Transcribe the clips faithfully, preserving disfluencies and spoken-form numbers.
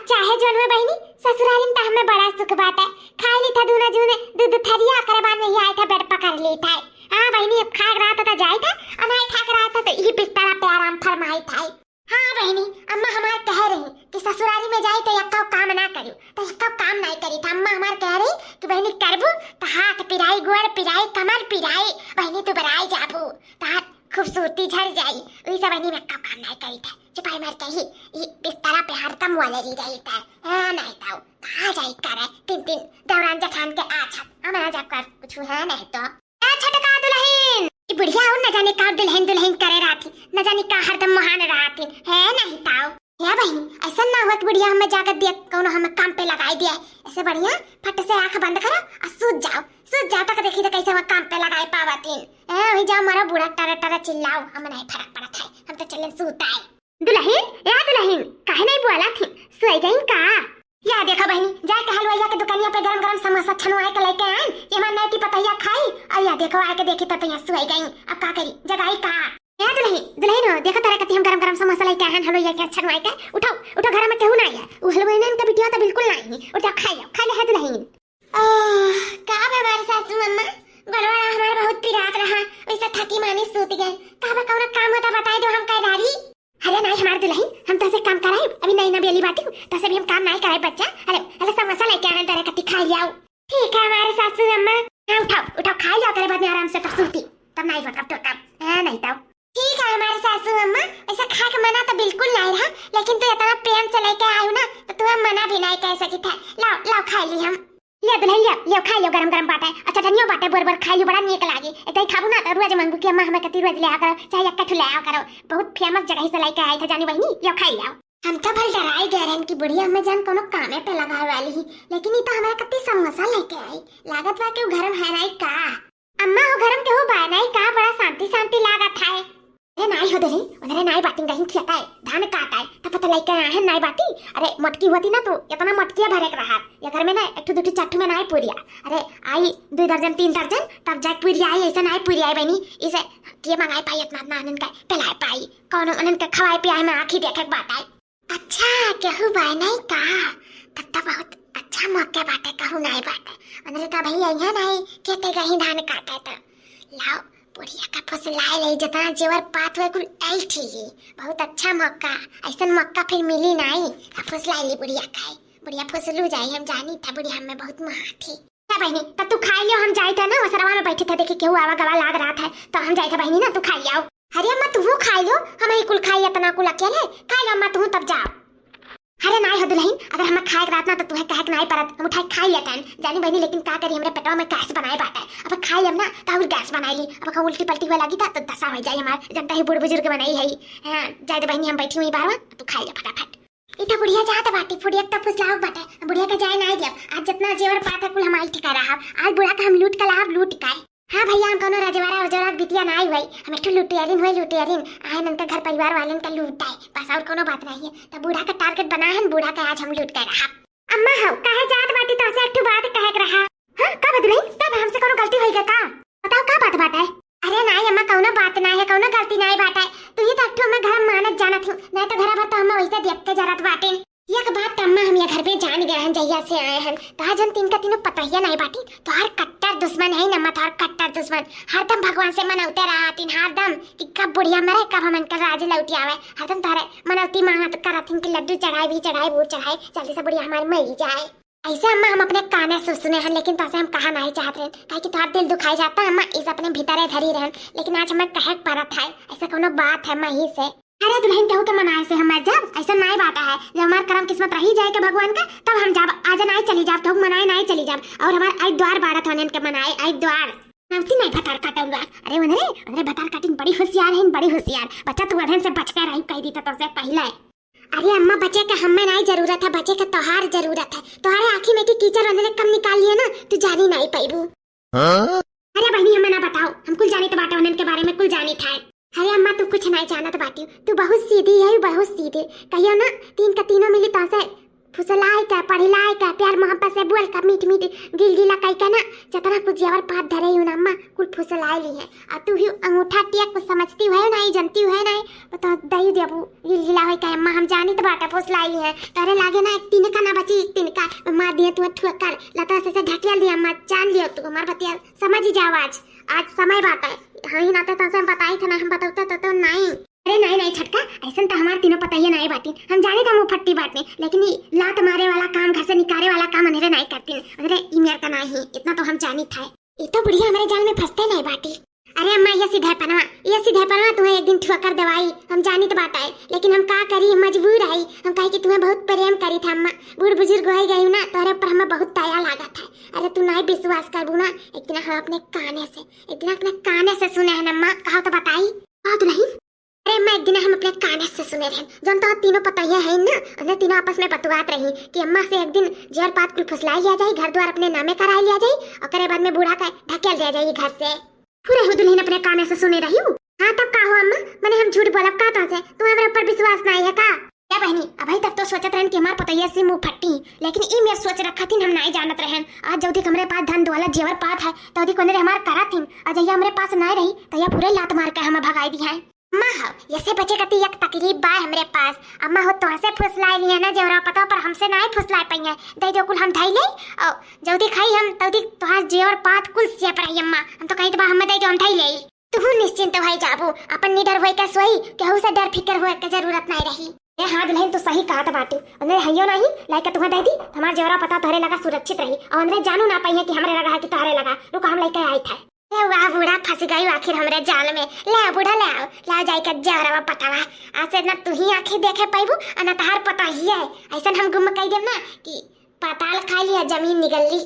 चाहे जौन हुए बहिनी, ससुरारी में त हमें बड़ा सुख बाटे। खाई ली था दूना जूने, दूध थरिया, ओकरे बाद में ही आई था बेड पकड़ ली था। हाँ बहिनी, अब खाए के रहत त जाई था, और नहीं खाए के रहत त यही बिस्तरा पे आराम फरमाई था। हाँ बहिनी, अम्मा हमार कह रही कि ससुरारी में जाई तो यक्का काम ना करी, तो यक्का काम नहीं करी था। अम्मा हमार कह रही कि बहिनी करबू तो हाथ पिराई, गोड़ पिराई, कमर पिराई, बहिनी तू बराई जाबू, तो हाथ खूबसूरती झड़ जाई। वही सब बहिनी में यक्का काम नहीं करी था। चुपाई मार के ही ई बिस्तरा पे हरदम वाले रही रही था। हाँ नहीं तो कहाँ जाई करे, तीन तीन दौरान जठान के आ छत, हम ना जाब कर कुछ है नहीं तो। ए छोटका दुलहिन, ई बुढ़िया और न जाने का दुलहिन दुलहिन करे रहती, न जाने का हरदम मोहान रहती, है नहीं ताऊ। हे बहिनी, ऐसा ना हुआ कि बुढ़िया हमें जाकर दिया, कौनो हमें काम पे लगाई दिया। ऐसे बढ़िया फट से आंख बंद करो और सूत जाओ, सूत जाओ तक देखी तो कैसे वहाँ काम पे लगाई पावतीन। ए, वही जाओ मरो बूढ़ा टरा टरा चिल्लाओ, हम नहीं फर्क पड़त है, हम तो चले सूत आए। दुलहिन, या दुलहिन, काहे नहीं बोला थी? सोई गई का? या देखो बहिनी, जाए के हलवाइया के दुकानिया पे गरम गरम समोसा छनवाए के लेके आन, ये हमार नैती पतैया खाई, और या देखो आए के देखी तो यहाँ सोई गई। अब का करी, जगाई का? ए दुलहिन, दुलहिन हो, देखो तोरे कती हम गरम गरम समोसा लेके आए हैं हलवाइया के छनवाए के। उठाओ, उठो, घर में केहू ना है। उ हलवाइया का बिटिया तो बिल्कुल नहीं है। उठ जा, खा लो, खा ले है दुलहिन। आह, का बे हमारे सासू अम्मा, गलवाड़ा हमार बहुत पिरात रहा, वैसे थकी मानी सूत गए। का बे कौनो काम होता बताई दो, हम कह डारी। अरे नाई हमार दुलहिन, हम तोसे काम कराई, अभी नई नवेली बाटी, तोसे भी हम काम नाई कराई बच्चा। अरे, अरे समोसा लेके आना तेरे कती खा लियाओ। ठीक है हमारे सासू अम्मा। हाँ उठाओ, उठाओ खा लियाओ, तेरे बाद में आराम से तब सूती, तब नाई होता तो काम। हाँ नहीं तो। ठीक है हमारे सासू अम्मा, ऐसा खाए के मना तो बिल्कुल नहीं रहा, लेकिन तू इतना प्रेम से लेके आई हो ना, तो तुम्हें मना भी नहीं कह सकी था। लाओ, लाओ खा ली हम। ले दुलहिन, ले, ले, खा लियो, गरम गरम बाटे। अच्छा, चटनियो बाटे, बोर बोर खा लियो, बड़ा नीक लागी। इतनी खाबू ना, तो रोज मंगू कि अम्मा हमें कती रोज ले आ करो, चाहे एक ठो ले आ करो। बहुत फेमस जगह से लेके आई था जानी बहिनी, ले, खा लियो। हम तो भल डराई गए रहन कि बुढ़िया हमें जान कोनो कामे पे लगावे वाली ही, लेकिन ई तो हमारे कती समोसा लेके आई। लागत बा कि उ घर में है नहीं का। अम्मा, हो घर में केहू बा नहीं का? बड़ा शांति शांति लागत है। अरे नाई हो दुलहिन, उधरे नाई बाटिन गहिन खेत है, धान काट है, तब पता लग के आहे नाई बाटी। अरे मोटकी होती ना तो इतना मोटकिया भरे के रहा, ये घर में ना एक ठो दू ठो चार ठो में नाई पूरिया। अरे आई दो दर्जन तीन दर्जन तब जाके पूरिया आई, ऐसा नाई पूरिया आई बहिनी, इसे के मंगाई पाई इतना, इतना उनका पिलाए पाई, कौन उनका खवाए पियाए में आँखी देखे के बात आई। अच्छा, केहू बाय नहीं का? तब तो बहुत अच्छा मौका बाटे, कहू नहीं बाटे। उनरे तो भैया यहाँ नहीं, कहते कहीं धान काटे तो। लाओ, बुढ़िया का फुसलाए ले, जितना जेवर पात हुए कुल ऐठी ही। बहुत अच्छा मौका, ऐसन मौका फिर मिली नहीं। अब फुसलाए ली बुढ़िया का है। बुढ़िया फुसलू जाई, हम जानी था बुढ़िया हमें बहुत महा थी। क्या बहिनी, तब तू खाई लियो, हम जाई था ना, वसरवा में बैठे थे, देखी केहू आवा गवा लाग रहा था, तो हम जाई था बहिनी ना, तू खाई लियो। अरे अम्मा, तू खाई लियो, हम ही कुल खाई, इतना कुल अकेले खाई लियो अम्मा, तू तब जाओ। अरे नाई हो दुलहिन, अगर हमें खाए के रहत ना तो तुहे कहे के नाई परत, हम उठाए खाई लेते हैं जानी बहिनी, लेकिन का करी, हमरे पेटवा में गैस बनाए बाटे। अब खाई लेब ना तो और गैस बनाए ली, अब का उल्टी पल्टी हुए लगी था तो दशा हो जाए हमार, जनता ही बूढ़ बुजुर्ग बनाई है। हाँ, जाए दे बहिनी, हम बैठी हुई बाहर, तू खाई ले फटाफट। ई तो बुढ़िया जात बाटी, बुढ़िया के तो फुसलाओ बाटे, बुढ़िया के जाए नाई देब। आज जितना जेवर पात है कुल हमारी ठिका रहा, आज बूढ़ा का हम लूट के लाब, लूट के। हाँ भैया, हम कोनो रजवाड़ा उजवाड़ा बिटिया नाई हुई, हम एक ठो लुटेरिन हुई, लुटेरिन। आए नन का घर परिवार वालन का लूटाए, बस और कोनो बात नहीं है। तो बूढ़ा का टारगेट बना है, बूढ़ा का आज हम लूट के रहा। अम्मा हो, कहे जात बाटी तो से एक ठो बात कहे के रहा। हाँ, का बा दुलहिन, का बा, हमसे कोनो गलती होई गई का? बताओ का बात बाटे? अरे नाई अम्मा, कोनो बात नाई है, कोनो गलती नाई बाटे। तू ही तो एक ठो हमें घर मानत जानत हूँ, नहीं तो घर भर तो हम वैसे देख के जरत बाटे। एक बात त अम्मा, हम ये घर में जान गए हैं, जहिया से आए हैं, तोहार जन तीन का तीनों पतोहिया नाई बाटी, तोहार कट्टर दुश्मन है ना, तोहार कट्टर दुश्मन। हरदम भगवान से मनौते रहतिन, हरदम कि कब बुढ़िया मरे, कब हमन का राज लौटी आवे। हरदम तोहरे मनौती मांगत करत हिन कि लड्डू चढ़ाए, भी चढ़ाए, वो चढ़ाए, जल्दी से बुढ़िया हमारी मरी जाए। ऐसे अम्मा हम अपने काने से सुने हैं, लेकिन तोसे हम कहा नहीं चाहत रहन, काहे कि तोहार दिल दुखाई जाता अम्मा, इस अपने भीतरे धरी रहन। लेकिन आज हमें कहे के पड़त है, ऐसे कोनो बात है अम्मा, ही से। अरे दुलहिन, केहू के मनाए से हम मर जाब? ऐसा नाई बात है। जब हमार करम किस्मत रही जाए के भगवान का, तब हम जाब। आज नाई चली जाब, केहू के मनाए नाई चली जाब। और हमार आई द्वार बाड़त होने के मनाए, आई द्वार। नौती नाई भतार काटौलवा। अरे उनरे, उनरे भतार काटिन बड़ी होशियार है, बड़ी होशियार। बच्चा तू अधन से बच के रही, कह दी तो तोसे पहले। अरे अम्मा, बचे के हमें नाई जरूरत है, बचे के तोहार जरूरत है। तोहारे आँखी में की कीचड़ उनरे कम निकाल लिए ना, तू जानी नाई पैबू। हाँ? अरे बहिनी, हमें ना बताओ, हम कुल जानी तो बाटे उन्हन के बारे में, कुल जानी था। अरे अम्मा, तू कुछ नहीं जानत बाटी, तू बहुत सीधी है, बहुत सीधी। कहियो ना, तीन का तीनों मिली तो से फुसलाए का, पढ़िलाए का, प्यार मोहब्बत से बोल का, मीठ मीठ गिलगिला कई का ना, जतना कुछ जेवर पात धरे हूँ ना अम्मा, कुल फुसलाए ली है। आ तू ही अंगूठा टेक कुछ समझती है नहीं, जानती है नहीं, तो दही देबू गिलगिला होई का अम्मा, हम जानी तो बाटा फुसलाई है। तोरे लागे ना एक तिनका ना बची, एक तिनका मार दिए तू ठुकर, लता से, से ढकेल दिया अम्मा, जान लियो तू हमार बतिया, समझ ही जाओ आज, आज समय बाटा है। हाँ ही नाते तो हम बताई थे ना, हम बताते तो, तो नहीं। अरे नाई, नाई छटका, ऐसन त हमार तीनों पतैया नाई बाटिन। हम जाने था मुँह फट्टी बाटने, लेकिन ई लात मारे वाला काम, घर से निकारे वाला काम अनरे नाई करतीन। अनरे ई मेर का नाई ही, इतना तो हम जानी था। ई तो बुढ़िया हमारे जाल में फंसते नाई बाटी। अरे अम्मा, ये सीधे पनवा, ये सीधे पनवा तुम्हें एक दिन ठुआ कर दवाई, हम जानी तो बात आए, लेकिन हम का करी, मजबूर आई। हम कहे कि तुम्हें बहुत प्रेम करी था अम्मा, बूढ़ बुजुर्ग हो गई ना, तोहरे ऊपर हमें बहुत दया लागत है। अरे तू नाई विश्वास करबू ना, एक दिन हम अपने काने से, एक दिन अपने काने से सुने हैं अम्मा, कहो तो बताई। कहो तो नहीं। अरे अम्मा, एक दिन हम अपने काने से सुने रहे, जौन तो तीनों पतैया है ना, उन्हें तीनों आपस में बतुआत रही कि अम्मा से एक दिन जेवर पात कुल फुसलाई लिया जाई, घर द्वार अपने नामे कराई लिया जाई, ओकरे बाद में बूढ़ा का ढकेल दिया जाई घर से। पूरे हो दुल्हन अपने काने से सुने रही हूँ। हाँ तब का हो अम्मा, मने हम झूठ बोलब का तो से, तू हमरे ऊपर विश्वास नहीं है का? क्या बहनी, अभी तक तो सोचत रहन कि हमार पतैया से मुँह फट्टी, लेकिन ई मेर सोच रखा थी हम नहीं जानत रहन। आज जौदी हमरे पास धन दौलत जेवर पात है, तौदी कोने रे हमार करा थी, और जहिया हमरे पास नहीं रही, तहिया पूरे लात मार के हमें भगाई दी है। अम्मा हो, यसे बचे कती एक तकलीफ बा हमरे पास। अम्मा हो, तोहसे फुसलाए लिया ना जेवरा पता, पर हमसे नाई फुसलाए पइया। दे दो कुल हम धई ले, और जल्दी खाई हम, जल्दी तोहार जेवर पात कुल से पर आई अम्मा। हम तो कही तो बा हमें दे दो, हम धई ले। तू निश्चिंत होई जाबू, अपन निडर होई के सोई, केहू से डर फिकर होए के जरूरत नहीं रही। ए हाँ दुल्हन, तू सही कहत बाटू। उनरे हइयो नहीं, लाइके तुहा दे दी, हमार जेवरा पता तोहरे लगा सुरक्षित रही, और उनरे जानू ना पाइए कि हमरे लगा है कि तोहरे लगा। रुको, हम लेके आई थे। ए वाह बूढ़ा, फंस गई आखिर हमरे जाल में। ले आओ बूढ़ा, ले आओ, ले आओ जाई के जेवरवा पतावा। आज से ना तू ही आंखें देखे पाइबू, और ना तहार पता ही है। ऐसन हम गुम कई देब ना कि पाताल खा लिया, जमीन निगल ली।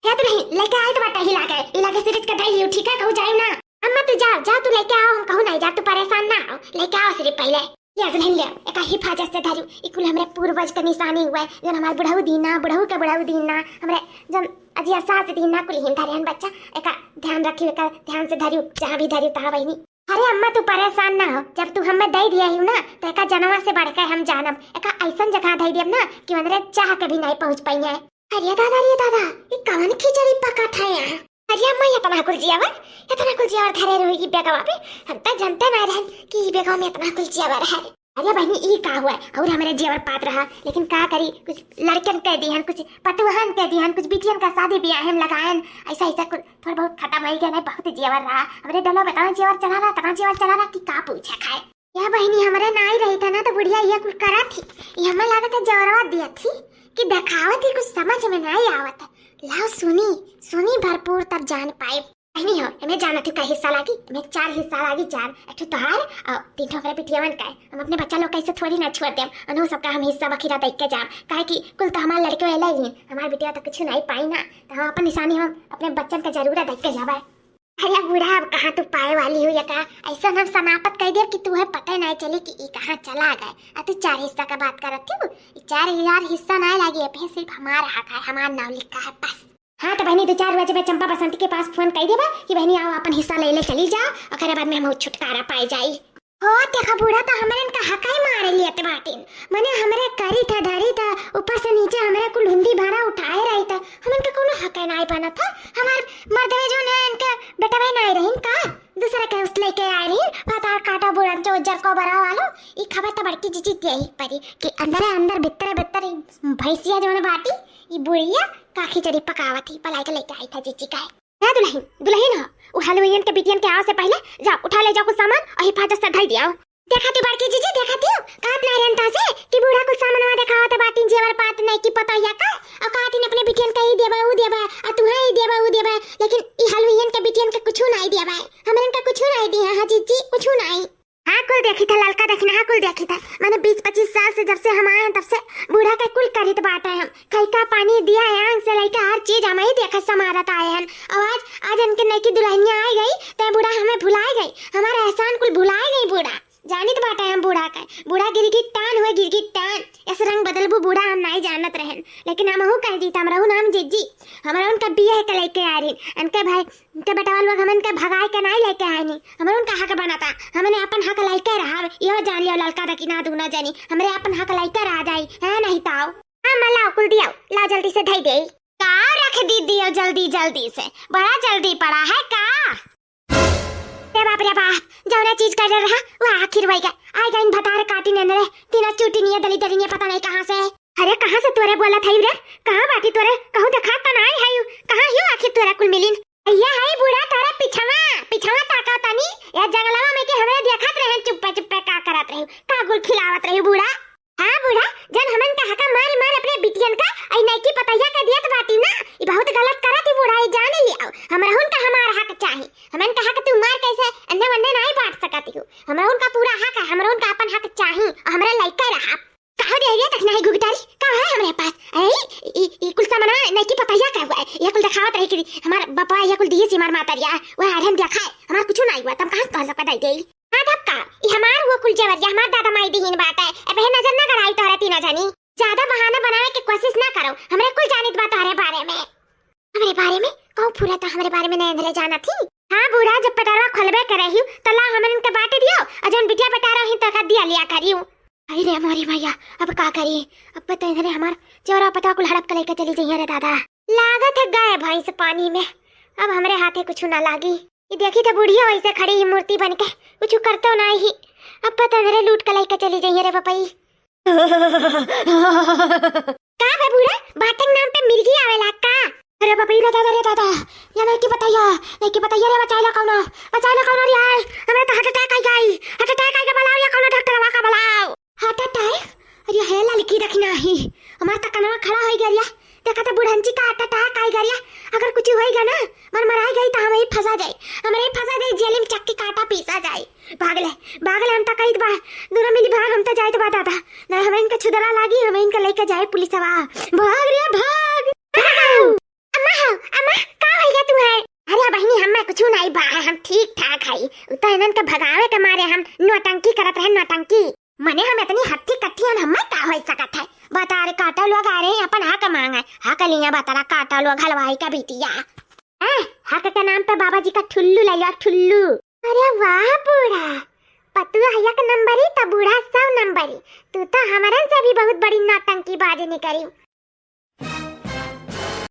हे दुल्हन, लेके आई तो बाटा हिला के, हिला के सिरिज के धई लियो, ठीक है? कहूँ जाई ना। अम्मा तू जाओ, जाओ तू लेके आओ, हम कहूँ नहीं जा, तू परेशान ना हो, लेके आओ सिरिज पहले। या दुल्हन ले, एका हिफाजत से धरू, ई कुल हमरे पूर्वज के निशानी हुए, जौन हमार बुढ़ऊ दीना, बुढ़ऊ के बुढ़ऊ दीना, हमरे जौन अजिया सास दीना, कुल हिम धरे हन बच्चा, एका ध्यान रखियो, एका ध्यान से धरू, जहाँ भी धरू तहाँ बहिनी। अरे अम्मा तू परेशान ना हो, जब तू हमें दे दिया ही ना, तो एका जनवा से बढ़ के हम जानम, एका ऐसन जगह दे दियम ना कि उनरे चाह के भी नहीं पहुँच पाई है। अरे दादा, अरे दादा, ये कवन खिचड़ी पकत है यहाँ? अरे अम्मा, इतना कुल जियावर, इतना कुल जियावर धरे रहोगी बेगवा पे? हम तो जानते ना रहन कि ई बेगवा में इतना कुल जियावर है। अरे बहनी, ई का हुआ? और हमरे जियावर पात रहा, लेकिन का करी, कुछ लड़कन कह दिहन, कुछ पतुहन कह दिहन, कुछ बिटियन का शादी ब्याह हम लगायन, ऐसा, ऐसा कुल थोड़ा बहुत खत्म हो गया, नहीं बहुत जियावर रहा। हमरे डलो में इतना जियावर चला रहा, इतना जियावर चला रहा कि का पूछे खाए। या बहिनी, हमरे नाई रही था ना, तो बुढ़िया ये कुल करा थी। ये हमें लागत है जौरवा दिया थी कि देखावत ही कुछ समझ में नाई आवत है। लाओ सुनी, सुनी भरपूर तब जान पाए। बहिनी हो, एमे जानत ही का हिस्सा लागी? एमे चार हिस्सा लागी, चार। एक ठो तोहार और तीन ठो हमरे बिटियावन का है। हम अपने बच्चा लोग का ऐसे थोड़ी ना छोड़ देम। उन्हों सबका हम हिस्सा बखीरा देख के जाम, काहे कि कुल तो हमार लड़के वाला ही हैं। हमार बिटिया तो कुछ नहीं पाई ना, तो हम अपन निशानी हम अपने बच्चन का जरूर देख के जाबे। अरे बूढ़ा, अब कहाँ तू पाए वाली हो या का? ऐसा हम समाप्त कर दिया कि तुहे पता ही नहीं चली कि ई कहाँ चला गए। आ तू चार हिस्सा का बात करत थी, ई चार हजार हिस्सा नहीं लागी, ए पे सिर्फ हमारा हक है, हमार नाम लिखा है बस। हाँ तो बहनी, दो चार बजे में चंपा बसंती के पास फोन कर देबा कि बहनी आओ अपन हिस्सा ले ले चली जाओ, ओकरे बाद में हम छुटकारा पाए जाई। हो, देखा बूढ़ा, तो हमरे इनका हकाई मारे लियत बाटिन। मने हमरे करी था, धरी था, ऊपर से नीचे हमरे कुल हुंडी भाड़ा उठाए रही था। हम इनका कोनो हकाई नाई बनत था। हमार मर्दवे जोन है, इनके बेटवे नाई रहीन का? दूसरे के उस लेके आए रहीन, पाताल काटा बूढ़ा चोजर को बरा वालो। ई खबर तो बड़की जीजी दे ही परी कि अंदरे अंदर, भितरे भितर ई भैंसिया जोन बाटी, ई बुढ़िया का खिचड़ी पकावत ही, पलाई के लेके आई था जीजी का। ए दुलहिन, दुलहिन ह, उ हलवइयन के बिटियन के आवे से पहिले जा, उठा ले जा कुछ सामान और हिफाजत से धई दियाओ। देखा थी बड़की जीजी, देखा थी, कहत नाई रहन तोसे कि बूढ़ा कुछ सामानवा देखावत बाटिन, जेवर पात नहीं की पता या का, और कहत हिन अपने बिटियन के ई देबे, ऊ देबे, आ तुहे ई देबे, ऊ देबे, लेकिन ई हलवइयन के बिटियन के कुछ नाई देबे, हमरन का कुछ नाई दिया, हाँ जीजी, कुछ नाई। हाँ, कुल देखी था ललका, देखी ना, हाँ, कुल देखी था। माने बीस पच्चीस साल से जब से हम आए हैं, तब से बूढ़ा के कुल करित बाटे हम। खइका पानी दिया, आंग से लइके हर चीज हम ही देखे संभारत आए हैं। और आज, आज इनके नईकी दुल्हनिया आ गई, तो बूढ़ा हमें भुलाए गई, हमारा एहसान कुल भुलाए गई बूढ़ा। जानित बाटे हम बूढ़ा के, बूढ़ा गिरगिट टान हुए, गिरगिट टान। ऐसे रंग बदलबू बूढ़ा, हम नहीं जानत रहन, लेकिन हमहू कह दी था, हमरहू नाम जिज्जी। हमरा उनका बियाह के लइके आ रही, इनके भाई, इनके बेटवा लोग हमन के भगाए के नाई लेके आए नी। हमरे उनका हक बनता, हमने अपन हक लइके रहा। यो जान लियो ललका दकिना दूना जनी, हमरे अपन हक लइके रह जाई, है नहीं ता। जल्दी से धई देई। का रख दी दियो जल्दी जल्दी से, बड़ा जल्दी पड़ा है का? रे बाप रे बाप, जौना चीज कर रहा, वह आखिर वही का। आइ गइन भतार काटी ने रे, तीना चूटी निये दली दली निये पता नहीं कहाँ से। अरे कहाँ से तोरे बोलत है रे? कहाँ बाटी तोरे? कहूँ देखात त नाई है, कहाँ हियो आखिर तोरे कुल मिलिन? ये है बूढ़ा तोरे पिछवा, पिछवा ताका तनी, ये जंगलवा में के हमरे देखत रहे चुप्पे चुप्पे का करत रही, का गुल खिलावत रही बूढ़ा? हाँ बूढ़ा, जन हमन का हका मार मार अपने बिटियन का, आई नइकी पतैया के दियत बाटी ना, ई बहुत गलत करत ही बूढ़ा, ई जाने लियाओ। हमरहुन का हमार हक चाही, हमन का हक तू मार कैसे अन्ने वन्ने नाई बांट सकत हो, हमरहुन का पूरा हक है, हमरहुन का अपन हक चाही, हमरे लइके रहा। कहो दे रे तक नहीं घुघटारी, का है हमरे पास? अरे ई, ई, ई कुल सामानवा नइकी पतैया का हुआ है, ये कुल देखावत रही कि हमार बापा ये कुल दिए से हमार मातरिया, वह हरन देखा है, हमार कुछ नहीं हुआ, तब कहाँ से तोहर सबका दई देई? हाँ, तब का? ई हमार वो कुल जेवरिया हमार दादा माई दिहिन बाटे। ए बहन, नजर ना गड़ाई तोहरा तीना जनी। ज्यादा बहाना बनावे के कोशिश ना करो। हमरे कुल जानित बा तोहरे बारे में। हमरे बारे में? कहूँ फूला तो हमरे बारे में नहीं अंधरे जानत ही। हाँ बूढ़ा, जब पटारवा खोलबे करे ही, तो ला हमन के बांट दियो। और जौन बिटिया पटारो ही, तो का दिया लिया करियो। अरे रे मोरी मैया, अब का करी? अब तो इधरे हमार जेवरा पटवा कुल हड़प के लेके चली जइहे रे दादा। लागत है गए भैंस पानी में, अब हमरे हाथे कुछ ना लागी। ये देखी तो बुढ़िया वैसे खड़ी ही मूर्ति बन के, कुछ करतो ना ही। अब पता मेरे लूट के लेके चली जाइए रे बपई। का बे बूढ़ा, बाटे के नाम पे मिर्गी आवेला का? अरे बपई रे दादा रे दादा, या नइकी पतैया, नइकी पतैया रे, बचाई लो कौनो, बचाई लो कौनो रे यार, हमरे तो heart attack आई गई, heart attack आई के बुलाओ या कौनो डॉक्टरवा का बुलाओ। Heart attack? अरे हे ललकी, देखी नाही, हमार त कनवा खड़ा होई गया। देखा त बुढ़ंची का heart attack आई गया। अगर कुछ होई गया ना, मर मराई गई त हम ही फंसा जाए, हम ही फंसा जाए, जेल में चक्की काटा पीसा जाए। भाग ले, भाग ले, हम त कहित बा, दोनों मिली भाग, हम त जाइत बा दादा, ना हम इनका छुदरा लागी, हम इनका लेके जाए पुलिसवा। भाग रे भाग। अम्मा हो, अम्मा, का होई गया तुम्हारे? अरे बहिनी, हमें कुछ नहीं बा, हम ठीक ठाक हई। उ तो इनन के भगावे के मारे हम नौटंकी करत रहे, नौटंकी। मने हम इतनी हट्टी कट्टी हन, हमें का हो सकत है? बतारे काटा लोग आ रहे हैं, अपन हक मांगे। हक लिया बतारा काटा लोग हलवाई का बिटिया। हैं, हक के नाम पे बाबा जी का ठुल्लू ले लो, ठुल्लू। अरे वाह बूढ़ा, पतुआ एक नंबरी त बूढ़ा सौ नंबरी। तू तो हमरन से भी बहुत बड़ी नौटंकी बाज निकरी।